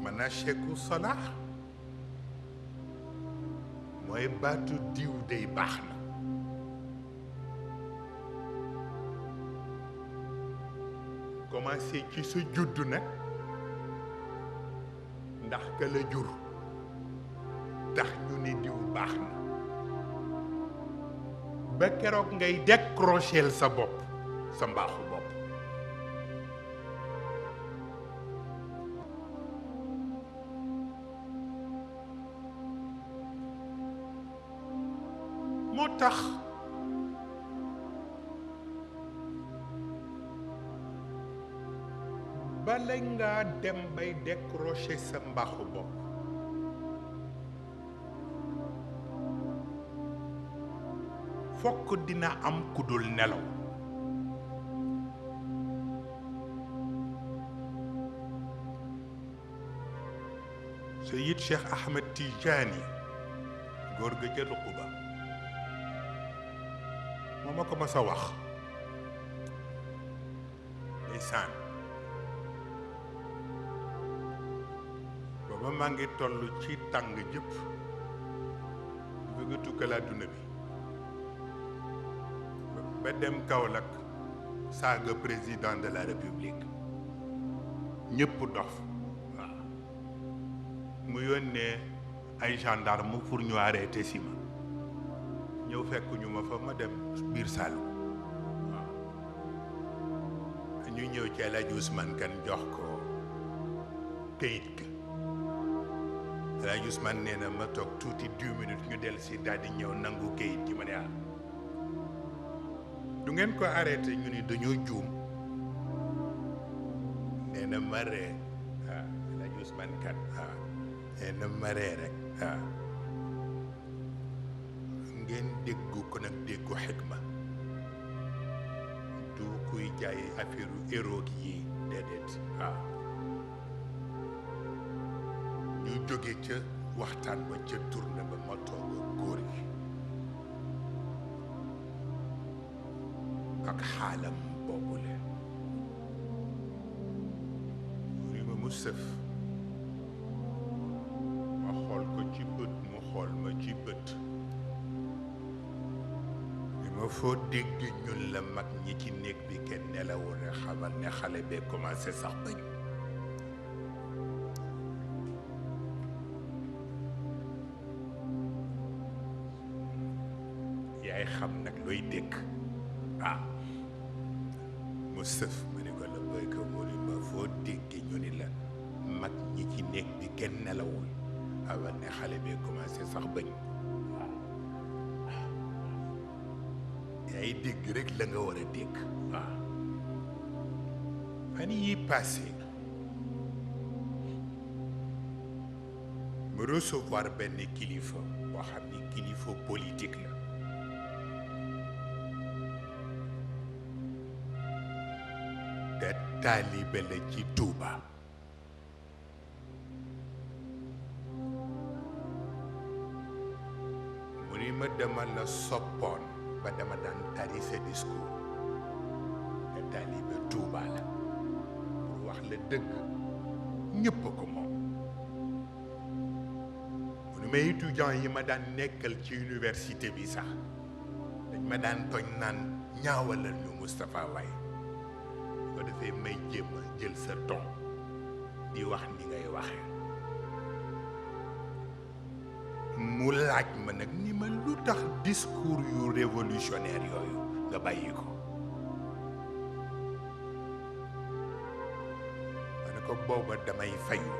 mën naa Cheque Sallakh mooy baatu diw day baax na commencé ci sa juddu nag ndax ka la jur tax ñu ne diw baax na ba keroog ngay décrocher sa bopp sa mbaaxu bopp moo tax bala ngaa dem bay décrocher sa mbaaxu bopp fokk dina am ku dul nelaw Seyid Cheikh Ahmed Tidiane góor ga ca Ruquba moo ma ko mas a wax ndeysaan booba maa ngi toll ci tàng jëpp bëgg a tukkal àdduna bi ba dem Kaolack saaga président de la république ñëpp dof waaw mu yónnee ay gendarme pour ñu arrêté si ma ñëw fekk ñu ma fa ma dem biir Sallakh waaw ñu ñëw ci El Hadj Ousmane kan jox ko këyit ga El Hadj Ousmane nee na ma toog tuuti 10 minutes ñu del si daal di ñëw nangu këyit gi ma ne ah du ngeen ko arrêté ñu ni dañoo juum nee na ma ree waaw El Hadj Ousmane kan waaw nee na ma ree rek waaw ngeen déggu ko nag déggu xikma du kuy jaay affaire héros yi déedéet waaw ñu jóge ca waxtaan ba ca tournée ba ma toog góor gi ak xaalam boobule mu ma mu sëf ma xool ko ci bët mu xool ma ci bët li ma foo dégg ñun la mag ñi ci néeg bi kenn nelawul rek xamal ne xale bee commencé sax bañ yaay xam nag looy dégg ah mu sëf ma ni ko la boy ko mu ni ma foo dégge ñu ni la mag ñi ci néeg bi kenn nelawul awal ne xale bi commencé sax bañ yaay dégg rek la nga war a dégg waaw fan yi passé mu recevoir benn kilifa boo xam ni kilifa politique la te taalibe la ci Touba mu ni ma dama la soppoon ba dama daan tari sa discours te taalibe Touba la pour wax la dëgg ñëpp ko moom mu ni ma étudiant yi ma daan nekkal ci université bi sax dañ ma daan tooñ naan ñaawalal ñu Moustapha waaye ko defee may jéem a jël sa ton di wax ni ngay waxee mu laaj ma nag ni ma lu tax discours yu révolutionnaire yooyu nga bàyyi ko ma ne ko booba damay fayu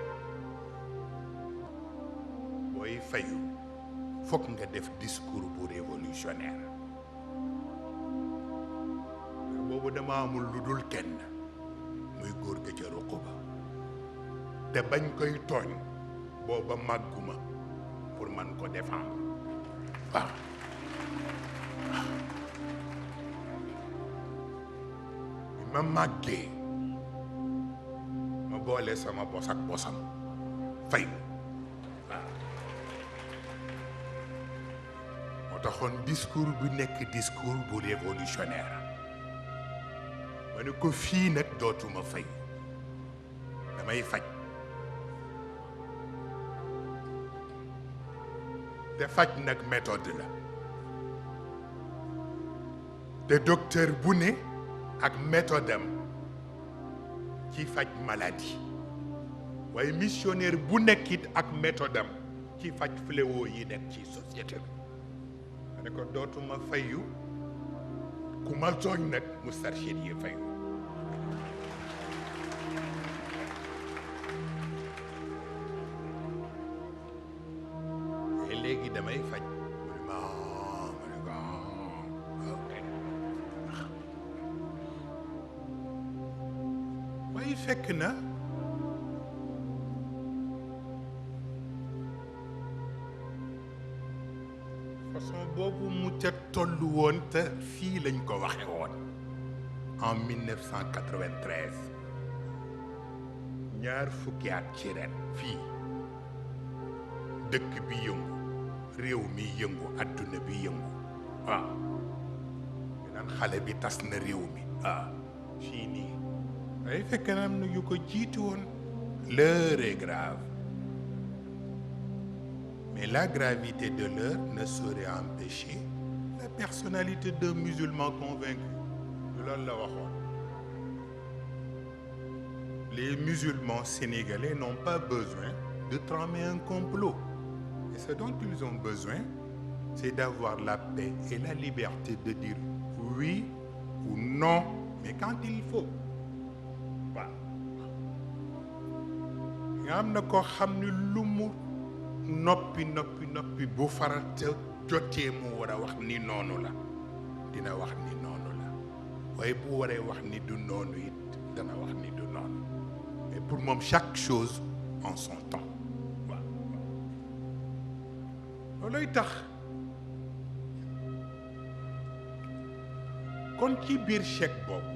booy fayu fokk nga def discours bu révolutionnaire boobu dama amul lu dul kenn muy góor ga ca ruq ba te bañ koy tooñ booba màgguma pour man ko défendre waaw bi ma màggee ma boole sama bos ak bosam fay waaw moo taxoon discours bu nekk discours bu révolutionnaire ma ne ko fii nag dootuma fay damay faj te faj nag méthode la te docteur bu ne ak méthode am ci faj maladie waaye missionnaire bu nekkit ak méthode am ci faj fléau yi nekk ci société bi ma ne ko dootuma fayu ku ma tooñ nag Moustarchid yi fayu et léegi damay faj waaye fekk na façon boobu mu ca tollu woon te fii lañ ko waxe woon en 1993 ñaar fukki at ci ren fii dëkk bi yëngu réew mi yëngu adduna bi yëngu waaw naan xale bi tas na réew mi waaw fii nii ay fekk na am na yu ko jiitu woon l'heure est grave mais la gravité de l'heure ne saurait empêcher la personnalité d'un musulman convaincu loolu la waxoon les musulmans sénégalais n'ont pas besoin de tramer un complot et ce dont ils ont besoin c'est d'avoir la paix et la liberté de dire oui ou non mais quand il faut waaw nga am na koo xam ni lu mu noppi bu farata jotee mu war a wax ni noonu la dina wax ni noonu la waaye bu waree wax ni du noonu it dana wax ni du noonu mais pour moom chaque chose en son temps waaw looluy tax kon ci biir chèque boobu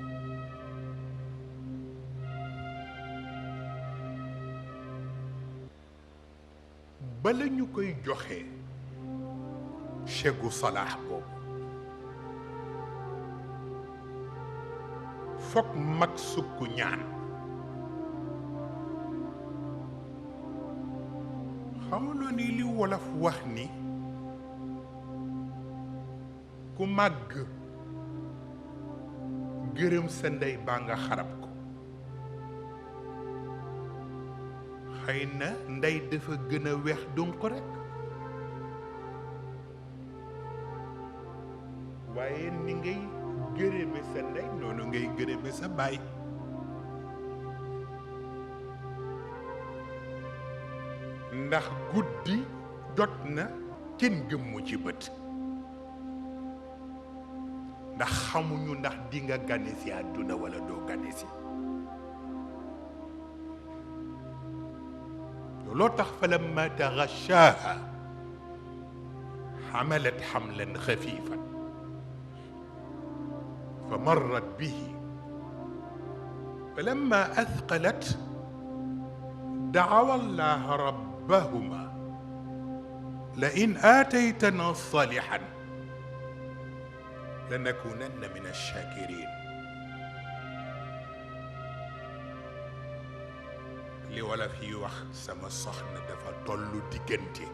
bala ñu koy joxe chèque gu Sallakh boobu fokk mag sukk ñaan xamuloo ni li wolof wax ni ku màgg gërëm sa ndey baa nga xarab ko xëy na ndey dafa gën a weex donc rek waaye ni ngay gërëme sa ndey noonu ngay gërëme sa baay ndax guddi jot na kenn gëmmu ci bët ndax xamuñu ndax di nga gane si àdduna wala doo gane si looloo tax falamma taghashaaha xamalat xamlan xafiifan fa marrat bihi falamma athqalat dacawa allaha rabbahuma la in aataytana salihan lanakunanna min ash-shakirin li wala fi wax sama soxna dafa tollu diggante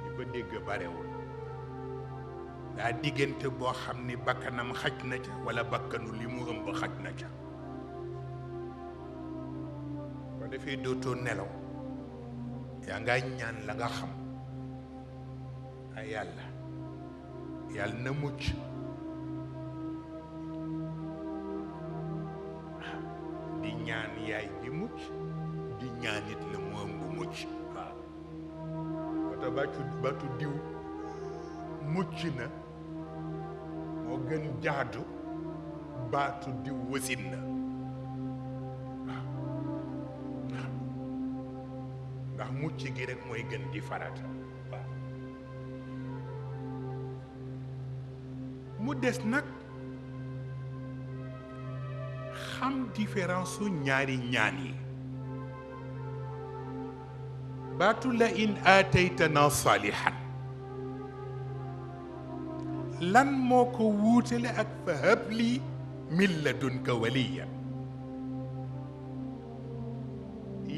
ñu ko dégg barewul daa diggante boo xam ni bakkanam xaj na ca wala bakkanu li mu ëmb xaj na ca ba defee dootoo nelaw yaa nga ñaan la nga xam ay yàlla na mucc di ñaan yaay bi mucc di ñaan it la mu ëmb mucc waaw wata batu diw mucc na moo gën jaadu baatu diw wasin na waaw ndax mucc gi rek mooy gën di farata waaw mu des nag xam différence su ñaari ñaan yi baatu la in aataytana salihan lan moo ko wuutale ak fa habli min ladunka waliyan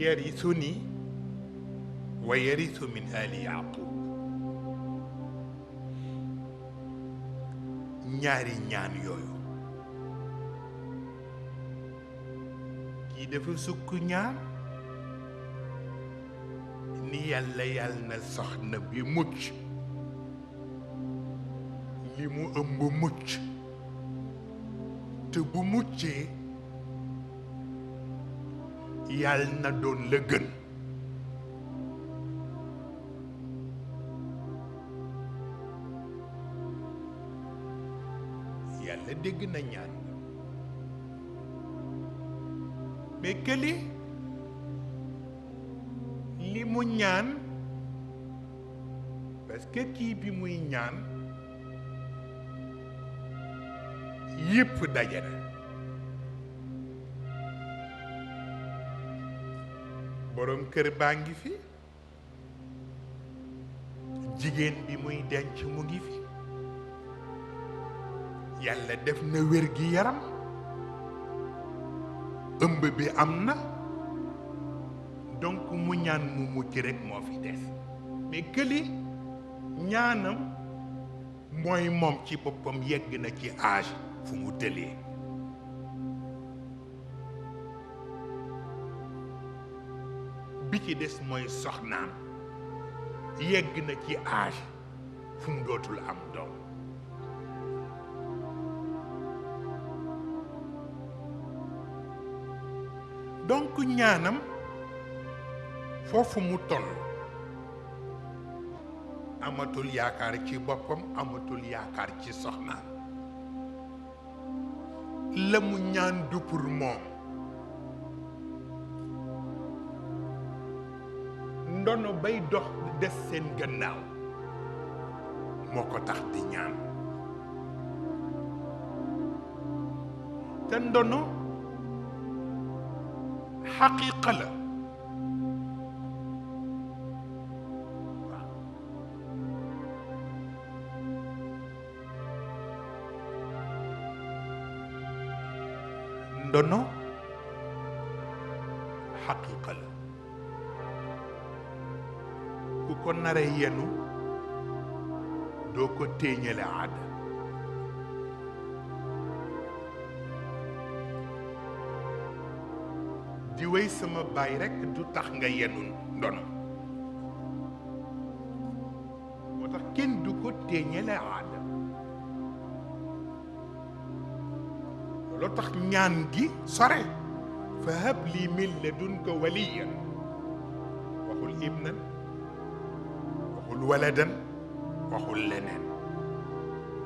yarisuni wa yarithu min ali yaqub ñaari ñaan yooyu kii dafa sukk ñaan ni yàlla na soxna bi mucc li mu ëmb mucc te bu muccee yàlla na doon la gën yàlla dégg na ñaan mais këli li mu ñaan parce que kii bi muy ñaan yépp daje na boroom kër baa ngi fi jigéen bi muy denc mu ngi fi yàlla def na wér gi yaram ëmb bi am na donc mu ñaan mu mucc rekk moo fi des mais këli ñaanam mooy moom ci boppam yegg na ci âge fu mu tëlee bi ci des mooy soxnaam yegg na ci âge fu mu dootul am doom donc ñaanam foofu mu toll amatul yaakaar ci boppam amatul yaakaar ci soxnaam la mu ñaan du pour moom ndono bay dox des seen gannaaw moo ko tax di ñaan te ndono xaqiiqa la ndono xaqiiqa la ku ko nare yenu doo ko téeñale aada di wéy sama baay rekk du tax nga yenu ndono moo tax kenn du ko téeñale aada loolu tax ñaan gi sore fa hab lii min ladunka waliyan waxul ibnan waxul waladan waxul leneen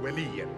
waliyan